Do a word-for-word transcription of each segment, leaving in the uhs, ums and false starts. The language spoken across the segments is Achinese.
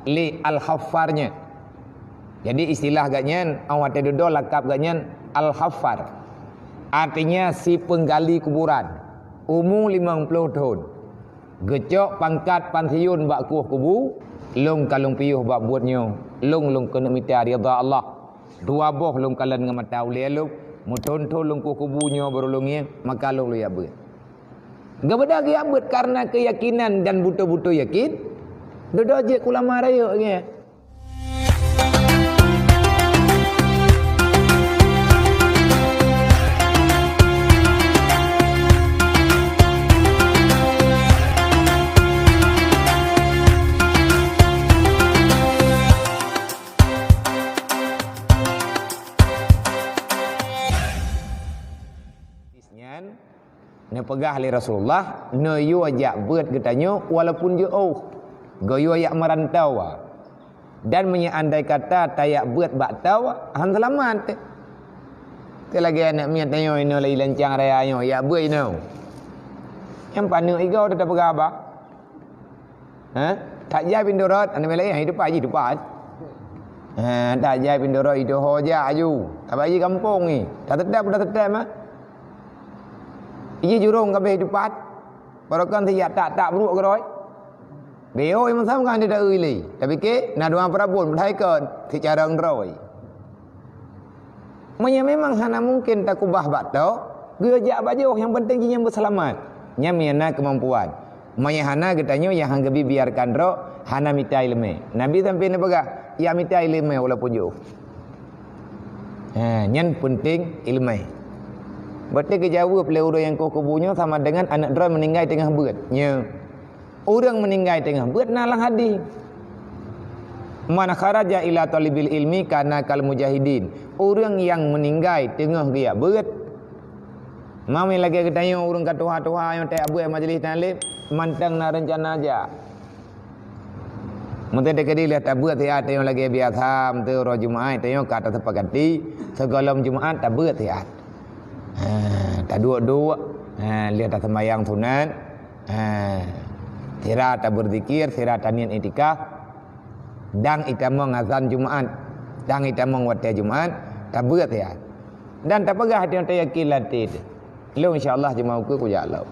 lé Al-Haffar nyan. Jadi istilah gobnyan, 'oh watèe dudoe lakab gobnyan Al-Haffar. Artinya si penggali kuburan. Umu limong ploh thon. Geucok pangkat pansiun bak kueh kubu, lôn ka lôn piôh bak buet nyoe, lôn lôn keuneuk mita ridha Allah. Dua boh lôn kalon ngon mata ulèe lôn, meuthon-thon lôn kueh kubu nyoe barô lôn ngieng, maka lôn lôn jak beuet. Geubeudôh geujak beuet kareuna keuyakinan dan beutôi-beutôi yakin, dudoe jeuet keu ulama rayeuk nyan. Nyan, neupeugah lé Rasulullah, neuyue jak beuet geutanyoe walaupun jiôh. Geuyue jak meurantoe. Dan meunyoe andai kata tajak beuet bak toe, han seulamat. Teu lagèe aneuk miet tanyoe inoe lagi lancang raya nyoe, jak beuet inoe. Nyang paneuk igoe teutab peugah haba. Ha? Tajak pintoe rot, aneuk miet laén, hai teupat jih teupat. Ha, tajak pintoe rot, itu ho jak aju. Tabak jih gampông ni. Tateutap, tateutap mah. Iji jurông ka abéh teupat. Barokon sijak tak-tak brôk keudroe. Bèk ho masa kan dia tak lé. Tapi ke na dua parabon, padahai kon, si carông droe. Meunyoe memang hana mungken takubah bak toe, geuyue jak bak jiôh, nyang penting jih nyan beuseulamat. Nyan meunyoe na keumampuan. Meunyoe hana geutanyoe nyang han geubi biarkan droe, hana mita ileumèe. Nabi sampoe neupeugah, "Jak mita ileumèe walaupun jiôh." Ha, nyan penting ileumèe. Berarti geujaweueb lé ureueng nyang kueh kubu nyoe sama dengan aneuk droe meuninggai teungoh beuet. Nyoe. Ureueng meuninggai teungoh beuet na lam hadih. "Man kharaja ila thalibil ilmi kana kal mujahidin." Ureueng nyang meuninggai teungoh geujak beuet. Meunyoe lagèe geutanyoe ureueng ka tuha-tuha nyang tajak beuet majelis taklim, mantong na reuncana jak. Meuteudeh keudeh lheueh tabeuet siat tanyoe lagèe biasa, meuteue uroe Jumaat tanyoe ka tasepakati, sigohlom Jumaat tabeuet siat. Ha, taduek-duek, ha, lheueh taseumayang sunat, ha, sira tabeuzikir, sira taniet iktikaf, dan itamong azan Jumaat, dan itamong watèe Jumaat, tabeuet siat. Dan tapeugah tanyoe tayakin lam até teuh, "Ilôn insya Allah jeumaoh ukeue kujak lom."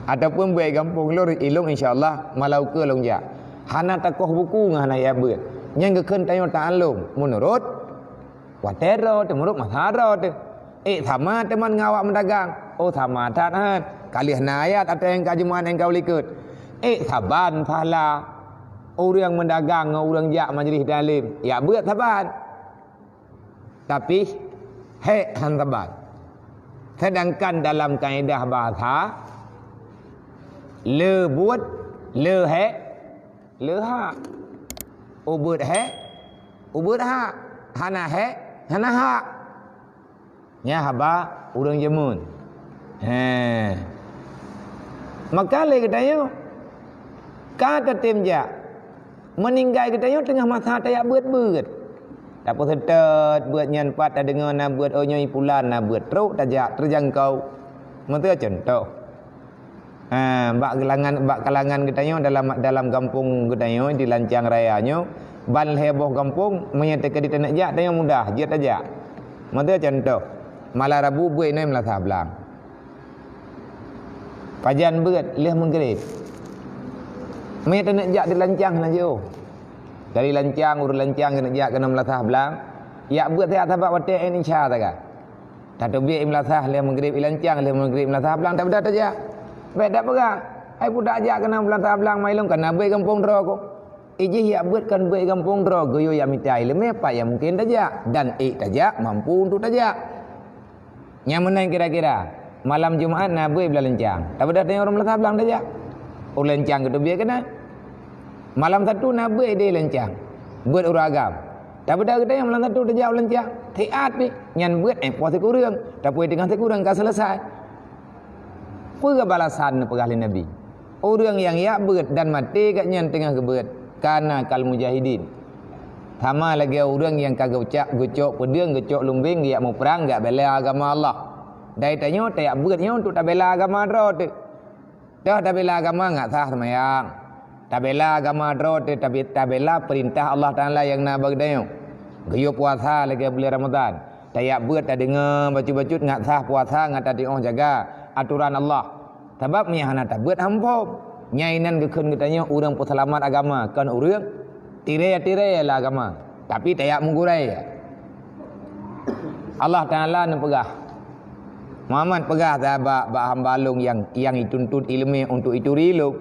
Ataupun beuet gampông lôn, "Ilôn insya Allah malam ukeue lôn jak." Hana takoh buku ngon hana jak beuet. Nyan geukheun tanyoe ta'allum meunurot watèe droe teuh, meunurot masa droe teuh. Ék sama teuma ngon awak meudagang. Oh, sama that, han. Ka lheueh na ayat ateueh nyang ka Jumaat nyang ka u likôt. Ék saban pahala ureueng meudagang ngon ureueng jak majelis taklim. Jak beuet saban. Tapi, hék han saban. Sedangkan dalam kaedah bahasa, le buet, le hék, le hak. Ubeuet hék, ubeuet hak. Hana hék, hana hak. Nyan haba ureueng jameun. He. Maka lé geutanyoe ka tatem jak. Meuninggai geutanyoe teungoh masa tajak beuet-beuet. Tapeuseutôt beuet nyan pat tadeungoe na beuet, oh nyoe i pulan na beuet, trok tajak teujangkau. Meuteue cuntoh. Ha, bak kalangan, bak kalangan geutanyoe dalam, dalam gampông geutanyoe di Lancang Raya nyoe, ban lhèe boh gampông, meunyoe teukeudi taneuk jak, tanyoe mudah, jeuet tajak. Meuteue cuntoh, malam Rabu beuet inoe meulasah blang. Pajan beuet lheueh meugrib. Meunyoe taneuk jak di Lancang na jiôh. Dari Lancang, ureueng Lancang keuneuk jak keunoe meulasah blang, jak beuet siat sabab watèe Indonesia taga. Tateubiet i meulasah lheueh meugrib i Lancang, lheueh meugrib meulasah blang tabeudôh tajak. Bèk tapeugah, "Hai pudak jak keunoe meulasah blang mai lôn, kana beuet gampông droe kô." Ijih jak beuet kon beuet gampông droe, geuyue jak mita ileumèe pat nyang mungken tajak dan ék tajak, mampu untuk tajak. Nyang meunan kira-kira, malam Jumaat na beuet i Lancang. Tabeudôh tanyoe ureueng meulasah blang tajak. Ureueng Lancang geuteubiet keunan. Malam Sabtu na beuet di Lancang. Beuet ureueng agam. Tabeudôh geutanyoe malam Sabtu tajak u Lancang. Siat pih. Nyan beuet ék po sikureueng. Tapi teungoh sikureueng ka seuleusai. Peue balasan neupeugah lé Nabi? Ureueng nyang jak beuet dan maté gobnyan teungoh geubeuet, kana kal mujahidin. Sama lagèe ureueng nyang ka geucok, geucok peudeueng, geucok lumbeng, geujak muprang, geujak bela agama Allah. Dari tanyoe tajak beuet nyoe untuk tabela agama droe teuh. Toh tabela agama ngat sah seumayang. Tabela agama droe teuh, tabe-, tabela peurintah Allah Taala nyang na bak geutanyoe. Geuyue puasa lagée buleuen Ramadhan. Tajak beuet tadeungoe bacut-bacut ngat sah puasa ngat tatiôh jaga atoran Allah. Sabab meunyo hana tabeuet hana muphom. Nyan inan geukheun geutanyoe ureuëng peuseulamat agama, kon ureuëng tirée-tirée lam agama, tapi tajak meugurée. Allah Taala neupeugah, Muhammad peugah bak, bak hamba lôn nyang, nyang ituntut iéleumé untuk ituri lôn.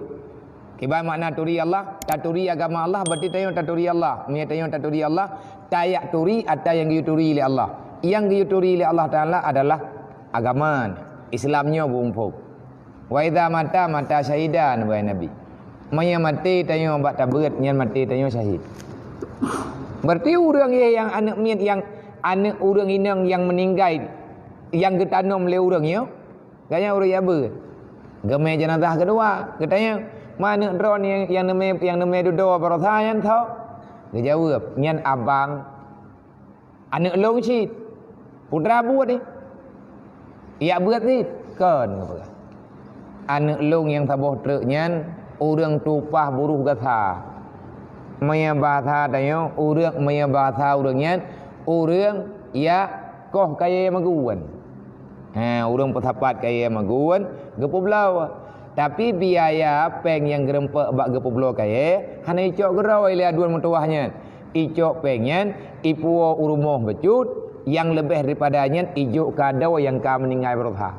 Kiban makna turi Allah, taturi agama Allah, berarti tanyoe taturi Allah. Meunyo tanyoe taturi Allah, tajak turi ata nyang geuyue turi lé Allah. Nyang geuyue turi lé Allah Taala adalah agama, Islam nyoe beuumpuk. "Wa idza mata, mata syahidan," wahai Nabi. Meunyo maté tanyoe bak tabeuet, nyan maté tanyoe syahid. Berarti ureuëng nyang aneuëk miet, nyang aneuëk ureuëng inong nyang meuninggai, nyang geutanom lé ureuëng nyoe, gobnyan ureuëng jak beuet. Geumé jeunazah keudua, geutanyong, "Ma aneuëk droeneuh nyang, nyang neumé, nyang neumé dudoe baroesa nyan tho?" Geujaweueb, "Nyan abang aneuëk lôn cit, putra buet nyoe. Jak beuet cit?" "Kon," geupeugah. "Aneuëk lôn nyang saboh treuk nyan ureuëng tupah buroh gasa." Meunyo bahasa tanyoe, ureuëng, meunyo bahasa ureuëng nyan, ureuëng jak koh kayée magun. Ha, ureuëng peusapat kayée magun, geupeubloe. Tapi biaya péng nyang geureumpok bak geupeubloe kayée, hana icok keudroe lé aduan meutuwah nyan. Icok péng nyan, ipuwoe u rumoh bacut, nyang leubeh daripada nyan ijok keu adoe nyang ka meuninggai baroesa.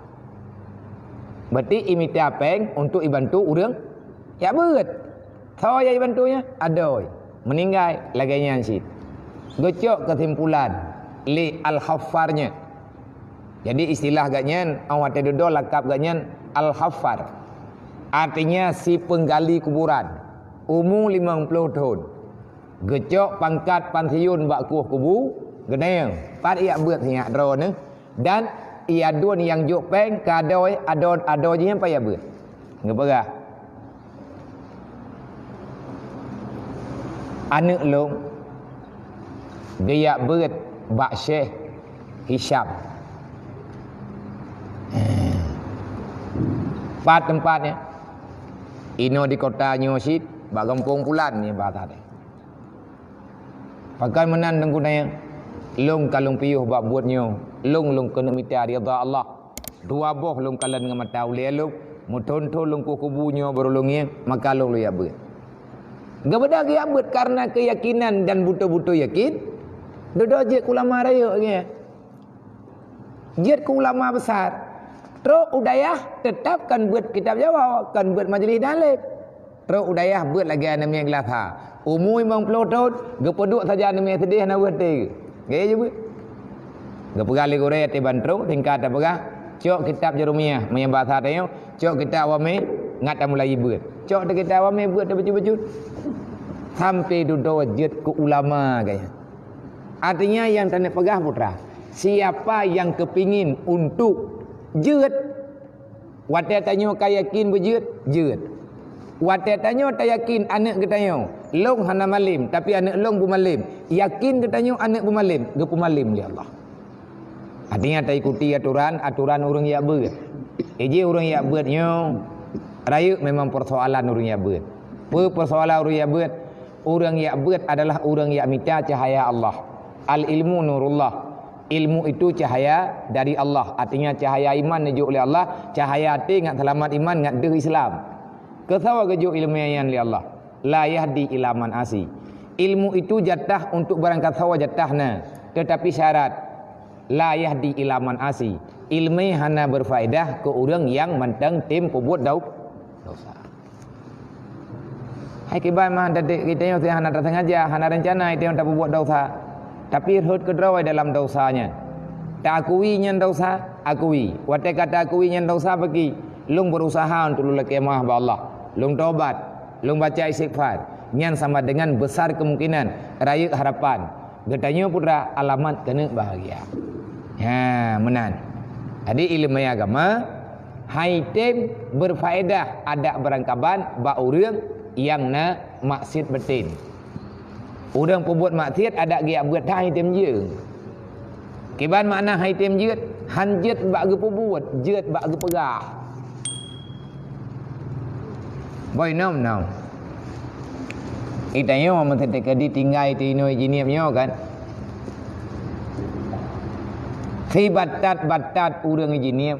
Berarti imita péng untuk ibantu ureuëng jak beuet. Soe nyang ibantu nyan? Adoe. Meuninggai, lagée nyan cit. Geucok keusimpulan lé Al-Haffar nyan. Jadi istilah gobnyan, 'oh watée dudoe lakab gobnyan Al-Haffar. Artinya si penggali kuburan. Umu limong ploh thon. Geucok pangkat pansiun bak kueh kubu, geuneuk, "Pat jak beuet sinyak droeneuh?" Dan iadun nyang jok péng keu adoe, adoe, adoe jih nyan payah beuet. Geupeugah, "Aneuëk lôn geujak beuet bak Syekh Hisyam." Pat teumpat nyan? "Inoe di kota nyoe cit, bak gampông pulan," nyan bahasa teuh. Pakon meunan Teungku nyan, lôn ka lôn piôh bak buet nyoe, lôn, lôn keuneuk mita ridha Allah. Dua boh lôn kalon ngon mata ulée lôn, meuthon-thon lôn kueh kubu nyoe barô lôn ngieng, maka lôn lôn jak beuet. Geubeudôh geujak beuet kareuna keuyakinan dan beutôi-beutôi yakin, dudoe jeuet keu ulama rayeuk nyan. Jeuet keu ulama besar. Trok u dayah, teutap kon beuet kitab Jawoe, kon beuet majeulih dalem. Trok u dayah beuet lagée aneuk miet kelas ha. Umu limong ploh thon, geupeuduek saja aneuk miet sideh hana weueh até. Gaya jih beuet. Geupeugah lé gurée até ban trok, tingkat tapeugah, "Cok kitab Jurumiyah," meunyo bahasa tanyoe, "Cok kitab Awamé, ngat tamulai beuet." Cok teuh kitab Awamé beuet teuh bacut-bacut. Sampai dudoe jeuet keu ulama gaya. Artinya nyang taneuk peugah putra, siapa nyang keupingin untuk jeuet, watée tanyoe ka yakin beujeuet, jeuet. Watée tanyoe tayakin aneuëk geutanyoe, lôn hana malem, tapi aneuëk lôn beumalem, yakin geutanyoe aneuëk beumalem, geupeumalem lé Allah. Artinya taikuti atoran, atoran ureuëng jak beuet. Iji ureuëng jak beuet nyoe, rayeuk memang persoalan ureuëng jak beuet. Peue persoalan ureuëng jak beuet? Ureuëng jak beuet adalah ureuëng jak mita cahaya Allah. Al-ilmu nurullah. Ilmu itu cahaya dari Allah. Artinya cahaya iman neujok lé Allah, cahaya até ngat seulamat iman ngat deuh Islam. Keu soe geujok ileumé nyan lé Allah? La yahdi ila man asi. Ilmu itu jatah untuk barangkasoe jatah na, tetapi syarat, la yahdi ila man asi. Ileumé hana berfaedah keu ureuëng nyang mantong tem peubuet dau-, dosa. Hai kiban mah tadi geutanyoe hana tasengaja, hana rencana geutanyoe tapeubuet dosa. Tapi rhot keudroe dalam dosa nyan. Taakui nyan dosa, akui. Watée ka taakui nyan dosa, bagi, "Lôn berusaha untuk lôn lakée meuah bak Allah. Lôn tobat, lôn baca istighfar." Nyan sama dengan besar kemungkinan, rayeuk harapan. Geutanyoe putra alamat keuneuk bahagia. Ha, meunan. Jadi ileumé agama hai tem berfaedah adak beurangkaban bak ureuëng nyang na maksiet batin. Ureuëng peubuet maksiet adak geujak beuet hai tem jeuet. Kiban makna hai tem jeuet? Han jeuet bak geupeubuet, jeuet bak geupeugah. Boh inong-inong. Itanyoe meuseuti keudi tinggai di inoe Jeunieb nyoe kan. Si batat-batat ureuëng Jeunieb,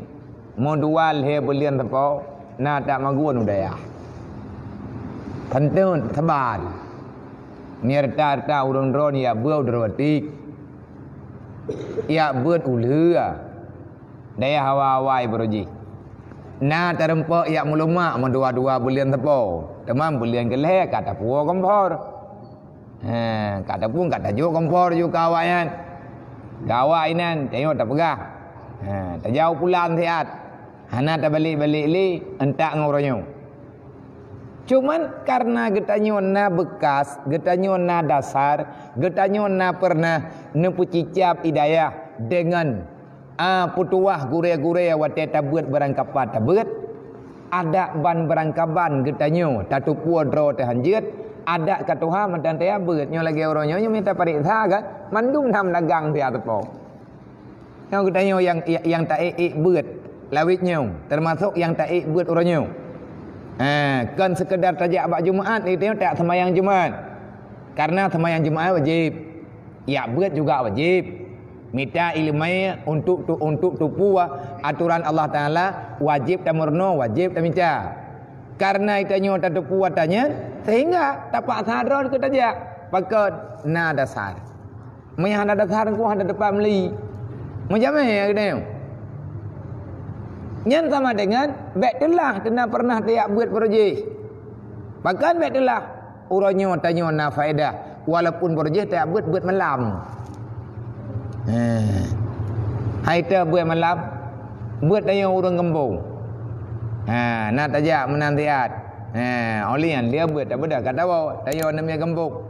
meudua lhée buleuen sapo, na tak magun u dayah. Teunteut, saban. Nirta-rta ureuëng droe jak beuet u Darul Atik. Jak beuet u lheueh. Dayah awai-awai baroe jih. Na tarumpok jak meulumak meudua-dua buleuen sapo. Teuma buleuen keulhée ka tapuwoe kompor. Ha, ka tapun ka tajok kompor ju keu awak nyan. Keu awak inan, tanyoe tapeugah. Ha, tajak u pulan siat. Hana tabalek-balek lé, entak ngon uroe nyoe. Cuman kareuna geutanyoe na beukas, geutanyoe na dasar, geutanyoe na peureunah neupeucicab i dayah deungon, a, peutuwah gurée-gurée watée tabeuet barangkapat tabeuet, adak ban barangkaban geutanyoe tatupue droe teuh hanjeuet, adak ka tuha mantong taya beuet. Nyoe lagée uroe nyoe, nyoe mita pareksa kan, mandum na meudagang siat sapo. Nyoe geutanyoe nyang, nyang taék-ék beuet lawét nyoe, teumasok nyang taék beuet uroe nyoe. Ha, kon seukeudar tajak bak Jumaat, geutanyoe tajak seumayang Jumaat. Kareuna seumayang Jumaat wajéb. Jak beuet juga wajéb. Mita iéleumé untuk tu-, untuk tupue atoran Allah Taala wajéb tameurunoe, wajéb tamita. Kareuna geutanyoe tatupue atra nyan, sehingga tapaksa droe keu tajak. Pakon? Na dasar. Meunyo hana dasar, engkau hana teupeu meuli. Meujamé geutanyoe. Nyan sama deungon bék teulah teuna peureunah tajak beuet baroe jih. Pakon bék teulah? Uroe nyoe tanyoe na faedah, walaupun baroe jih tajak beuet, beuet malam. Heh. Hai teuh beuet malam, beuet tanyoe ureuëng gampông. Ha, na tajak meunan siat. Ha, óh lheueh nyan lheueh beuet tabeudôh ka tawoe, tanyoe aneuk miet gampông.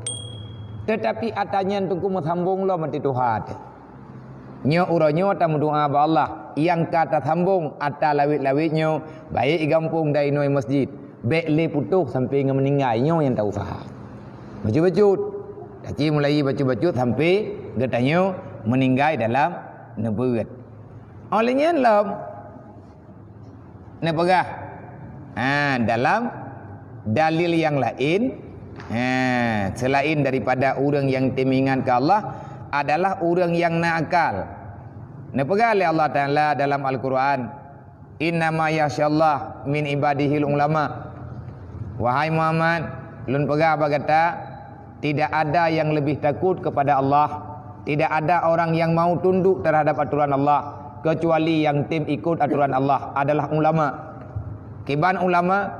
Teutapi atra nyan teungku meusambong lom ateueh tuha teuh. Nyoe uroe nyoe tameudoá bak Allah, nyang ka tasambong atra lawét-lawét nyoe, baik i gampông dan inoe meuseujid, bék lé putôh sampoe ngon meuninggai, nyoe nyang tauseuha. Bacut-bacut, taci mulai bacut-bacut sampoe geutanyoe meuninggai dalam neubeuet. Óh lheueh nyan lom, neupeugah, ha, dalam dalil nyang laén, ha, seulaén daripada ureuëng nyang teuingat keu Allah adalah ureuëng nyang na akal. Neupeugah lé Allah Taala dalam Al-Qur'an, "Innama yakhsyallaha min ibadihil ulama." Wahai Muhammad, lôn peugah bak gata, tidak ada yang lebih takut kepada Allah, tidak ada orang yang mau tunduk terhadap aturan Allah, kecuali yang tem ikut aturan Allah adalah ulama. Kiban ulama,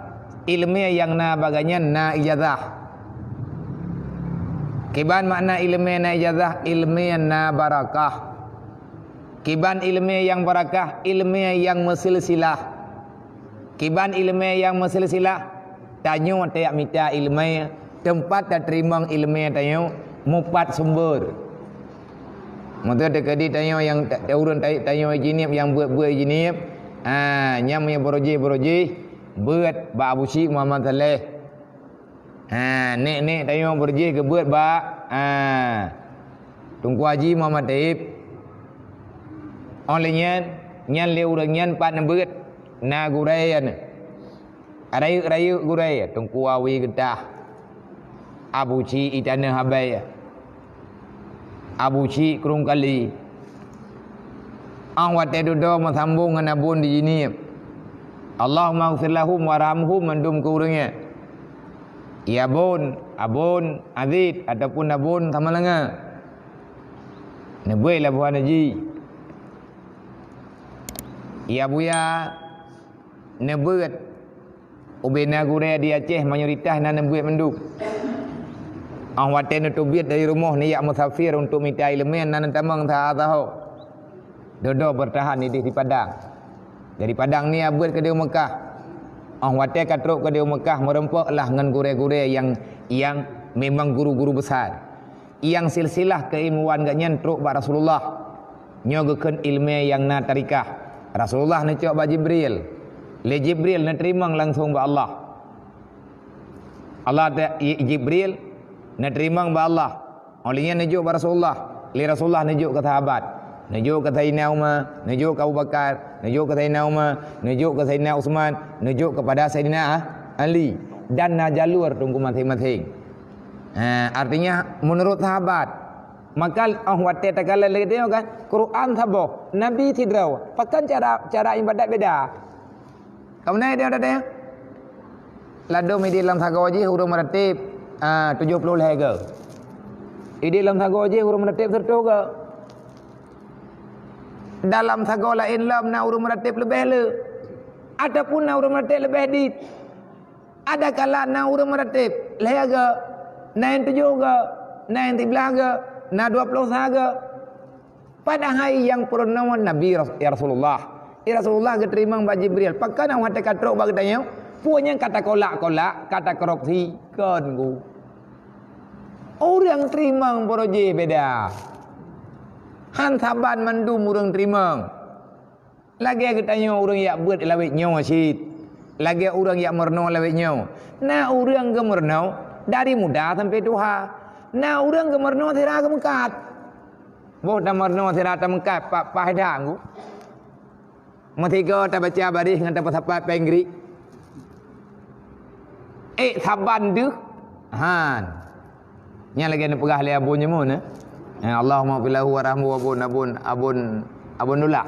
iéleumé nyang na bak gobnyan na ijazah. Kiban makna iéleumé na ijazah, iéleumé na barakah. Kiban iéleumé nyang barakah, iéleumé nyang meusilsilah. Kiban iéleumé nyang meusilsilah, tanyoe tajak mita iéleumé, teumpat tateurimong iéleumé tanyoe mupat sumber. Meunyoe teukeudi tanyoe nyang ta-, ureuëng ta-, tanyoe Jeunieb nyang beuet-beuet Jeunieb, ha, nyan meunyoe baroe jih, baroe jih beuet bak Abu Syik Muhammad Saleh. Ha, nék-nék tanyoe baroe jih geubeuet bak, ha, Teungku Haji Muhammad Taib. Óh lheueh nyan, nyan lé ureuëng nyan pat neubeuet, na gurée nyan. Rayeuk-rayeuk gurée, Teungku Awi Geutah, Abu Cik Itaneuh Abée, Abu Cik Krueng Kali. Óh watée dudoe meusambong ngon Abon di Jeunieb, "Allahumma ighfir lahum warhamhum," mandum keu ureuëng nyan. Ya Bon, Abon Azid ataupun Abon Samalanga. Neubeuet laboh aneuk jih. Ya Buya, neubeuet. Ubena gurée di Aceh mayoritas na neubeuet mandum. Óh watée neuteubiet dari rumoh neujak musafir untuk mita iéleumé na neutamong saho-saho. Dudoe beurtahan idéh di Padang. Dari Padang ni abeuet keudéh u Meukah. Óh watée ka trok keudéh u Meukah, meurumpok lah ngon gurée-gurée nyang, nyang memang guru-guru besar. Nyang silsilah keuilmuan gobnyan trok bak Rasulullah. Nyoe geukheun iéleumé nyang na tarikah. Rasulullah neucok bak Jibril. Lé Jibril neuteurimong langsong bak Allah. Allah ta-, i-, Jibril neuteurimong bak Allah. Óh lheueh nyan neujok bak Rasulullah. Lé Rasulullah neujok keu sahabat. Neujok keu Saidina Umar, neujok keu Abu Bakar, neujok keu Saidina Umar, neujok keu Saidina Utsman, neujok keupada Saidina Ali. Dan na jalur teungku maséng-maséng. Ha, artinya menurut sahabat. Maka oh watée takalon lagée nyoe kan, Quran saboh, Nabi sidroe. Pakon cara, cara ibadat beda. Kamu naik dia tadi? Ladom idéh lam sagoe jih ureuëng meuratéb, ah, tujoh ploh lhée go. Idéh lam sagoe jih ureuëng meuratéb siratoh go. Dalam sagoe laén lom na ureuëng meuratéb leubeh le, ataupun na ureuëng meuratéb leubeh dit. Ada kala na ureuëng meuratéb lhée go, na nyang tujoh go, na nyang siblaih go, na dua ploh sa go. Padahai nyang peurunoe Nabi Ras-, ya Rasulullah. Ya Rasulullah geuteurimong bak Jibril. Pakon watée ka trok bak geutanyoe, peue nyang ka takolak-kolak, ka takorupsi, kon gu. Ureuëng teurimong barô jih beda. Han saban mandum ureuëng teurimong. Lagée geutanyoe ureuëng jak beuet lawét nyoe cit. Lagée ureuëng jak meurunoe lawét nyoe. Na ureuëng geumeurunoe dari muda sampai tuha. Na ureuëng geumeurunoe sira geumeukat. Boh tameurunoe sira tameukat, pa-, paih that gu. Meusigoe tabaca baréh ngon tapeusapat péng grik. Ék saban deuh. Han. Nyan lagée neupeugah lé Abon jameun, eh. Eh, Allahumma fil lahu warhamhu, Abon, Abon, Abon, Abon Dula.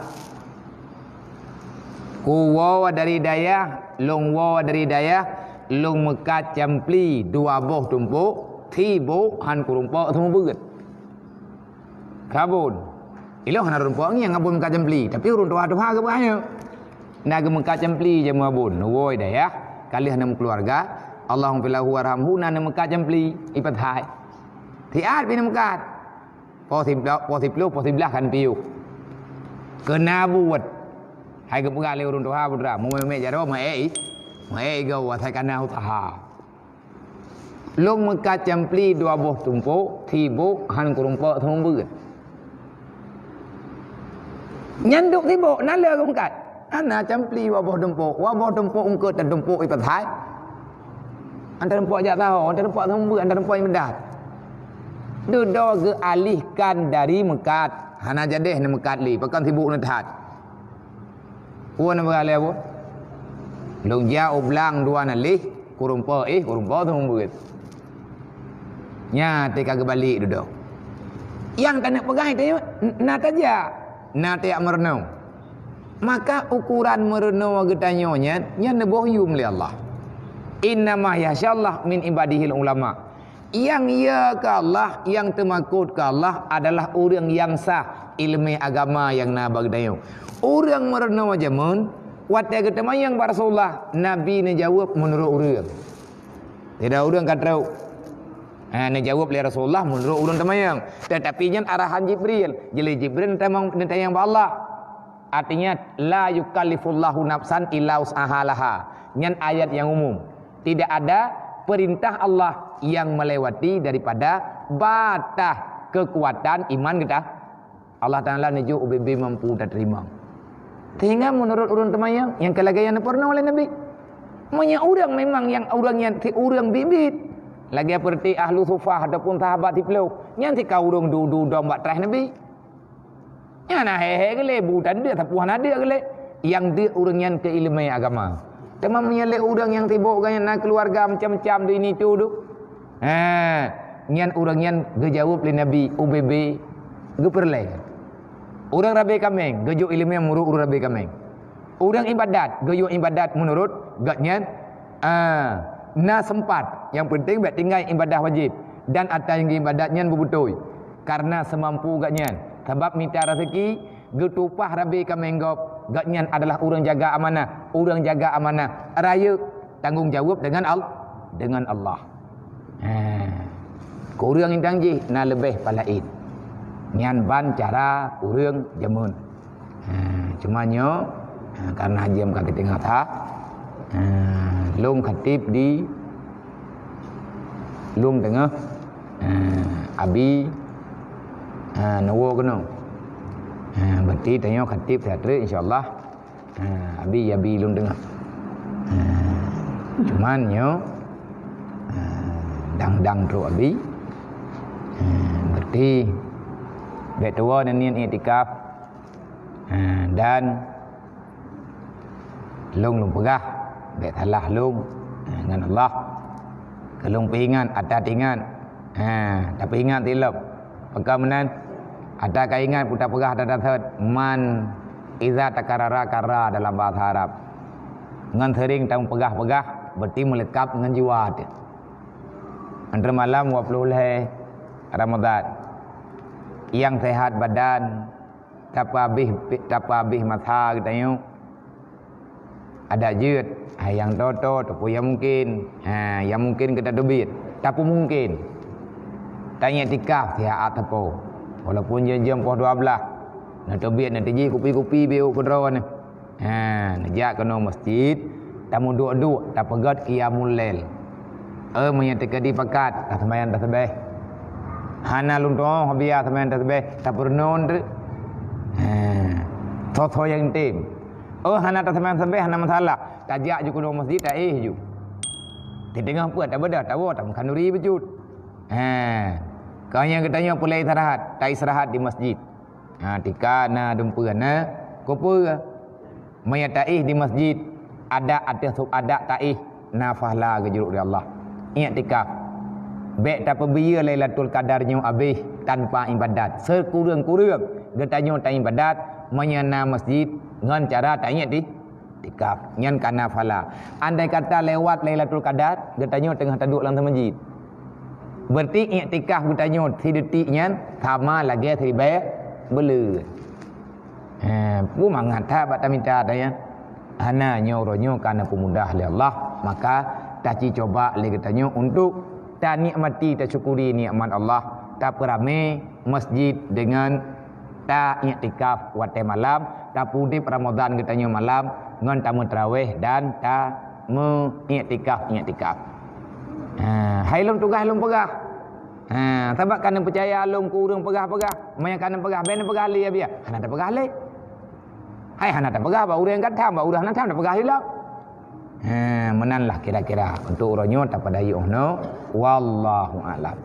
Kuwoe dari dayah, lôn woe dari dayah, lôn meukat campli dua boh tumpok, sibok han kurumpok seumeubeuet. Keu Abon. Ilôn hana rumpok ngieng Abon meukat campli, tapi ureuëng tuha-tuha geupeugah nyoe. Na geumeukat campli jameun Abon, woe dayah, ka lheueh na meukeuluwarga, Allahumma fil lahu warhamhu, na neumeukat campli, ipat hai. Siat pih neumeukat. Po sibla-, po siploh, po siblaih kan piôh. Keu na buet. Hai geupeugah lé ureuëng tuha putra, meumé-mé jaroe, meuék i-, meuék igoe, asai ka na usaha. Lôn meukat campli dua boh tumpok, sibok han kurumpok seumeubeuet. Nyan duek sibok, na le geumeukat. Hana campli dua boh tumpok, dua boh tumpok eungkôt dan tumpok ipat hai. Antara tumpok jak saho, antara tumpok seumeubeuet, antara tumpok imedat. Dudoe geualihkan dari meukat. Hana jadeh neumeukat lé, pakon sibok neuthat. Peue neupeugah lé Abon? Lôn jak u blang dua nalih, kurumpok éh, kurumpok seumeubeuet. Nyan teuka geubalek dudoe. Nyang ka neupeugah itu, na tajak, na tajak meurunoe. Maka ukuran meurunoe geutanyoe nyan, nyan neuboh yum lé Allah. Innama yakhsyallaha min ibadihil ulama. Nyang ya keu Allah, nyang teumakot keu Allah adalah ureuëng nyang sah ileumé agama nyang na bak geutanyoe. Ureuëng meurunoe jameun, watée geuteumayang bak Rasulullah, Nabi neujaweueb meunurot ureuëng. Tidak ureuëng ka trok. Ha, neujaweueb lé Rasulullah meunurot ureuëng teumayang. Tetapi nyan arahan Jibril. Jadi Jibril neutanyong, neutanyong bak Allah. Artinya, la yukallifullahu nafsan illa wus'aha laha. Nyan ayat nyang umum. Tidak ada perintah Allah yang melewati daripada batas kekuatan iman kita. Allah Taala neujok ubé-bé mampu tateurimong. Sehingga meunurot ureuëng teumayang, nyang keu lagée nyang neupeurunoe lé Nabi. Meunyoe ureuëng memang nyang ureuëng nyan si ureuëng biet-biet, lagée seperti ahlu sufah ataupun sahabat siploh, nyan si ka ureuëng du-du dong bak traih Nabi. Nyan na he-he geulée, bu tan deuek, sapeue hana deuek geulée. Nyang deuek ureuëng nyan keu ileumé agama. Teuma meunyoe lé ureuëng nyang sibok geuh nyan na keuluwarga macam-macam di ini tu duek. Ha, nyan ureuëng nyan geujaweueb lé Nabi ubé-bé geupeureulée. Ureuëng rabe kaméng geujok ileumé meunurot ureuëng rabe kaméng. Ureuëng ibadat geuyue ibadat meunurot gobnyan, ah, na seumpat. Nyang peunteng bék tinggai ibadah wajéb dan atra nyang geuibadat nyan beubeutôi, kareuna seumampu gobnyan. Sabab mita raseuki, geutupah rabe kaméng gob, gobnyan adalah ureuëng jaga amanah. Ureuëng jaga amanah rayeuk tanggong jaweueb deungon Al-, deungon Allah. Ha. Keu ureuëng intan jih na leubeh palaén. Nyan ban cara ureuëng jameun. Ha, cuma nyoe, ha, karena jam ka teuteungoh that, ha, lôn khatib di lôn teungoh, ha, abi, ha, neuwoe keunoe. Ha, berarti tanyoe khatib that treuk, insya Allah. Ha, abi, abi lôn teungoh. Ha, cuman nyoe, ha, dang-dang trok abi. Ha, berarti bék tuwoe neuniet iktikaf. Ha, dan lôn, lôn peugah, bék salah lôn, ha, ngon Allah. Keu lôn peuingat, ata teuingat. Ha, tapi ingat ilop. Pakon meunan, ata ka ingat peue tapeugah ata that, man iza takarrara karrara dalam bahasa Arab. Ngon sering tapeugah-peugah, berarti meuleukab ngon jiwa teuh. Antara malam dua puluh lhèe Ramadan. Nyang sehat badan, tapeuhabéh, tapeuhabéh masa geutanyoe. Adak jeuet, hai nyang toe-toe, tapeu nyang mungkin. Ha, nyang mungkin geutateubiet. Tapeu mungkin. Taiktikaf siat teupeu. Walaupun jeuem-jeuem poh dua belas. Neuteubiet, neuteuji kupi-kupi beu keudroe nyoe. Ha, neujak keunoe masjid, tameuduek-duek, tapeugöt qiyamul lail. Eh, meunyoe teukeudi pakat, taseumayang tasbeh. Hana lôn tuoh biasa seumayang tasbeh, tapeurunoe treuk. Ha, soe-soe nyang tem. Oh, hana taseumayang tasbeh, hana masalah. Tajak ju keunoe masjid, taéh ju. Di teungoh peuet, tabeudôh, tawoe, tameukanuri beujeuet. Ha, kon nyang geutanyoe peureulèe istirahat, taistirahat di masjid. Ha, tika na dumpeue na kupeue. Meunyoe taéh di masjid, adak ateueh sub adak taéh, na pahala geujurok lé Allah. Iktikaf. Bèk tapeubiyeu Lailatul Qadar nyoe abéh tanpa ibadat. Sikureueng-kureueng geutanyoe taibadat meunyoe na masjid ngon cara taiktikaf. Nyan ka na pahala. Andai kata lewat Lailatul Qadar, geutanyoe teungoh taduek lam masjid. Berarti iktikaf geutanyoe sidetik nyan sama lagèe siribèe buleuen. He, peue mangat that bak tamita tanya. Hana nyoe uroe nyoe ka na peumudah lé Allah, maka taci cuba lé geutanyoe untuk tanikmati, tasyukuri nikmat Allah, tapeuramé masjid deungon taiktikaf watèe malam, tapeudeb Ramadan geutanyoe malam ngon tameutaraweh dan tameuiktikaf, iktikaf. Ha, hai lôn tugaih lôn peugah. Ha, sabab ka neupeucaya lôn keu ureueng peugah-peugah. Meunyoe ka neupeugah, bèk neupeugah lé, ya biya. Hana tapeugah lé. Hai hana tapeugah bak ureueng ka tham, bak ureueng hana tham tapeugah lé lom. Ha, meunan lah kira-kira untuk uroe nyoe tapada yoh no. Wallahu a'lam.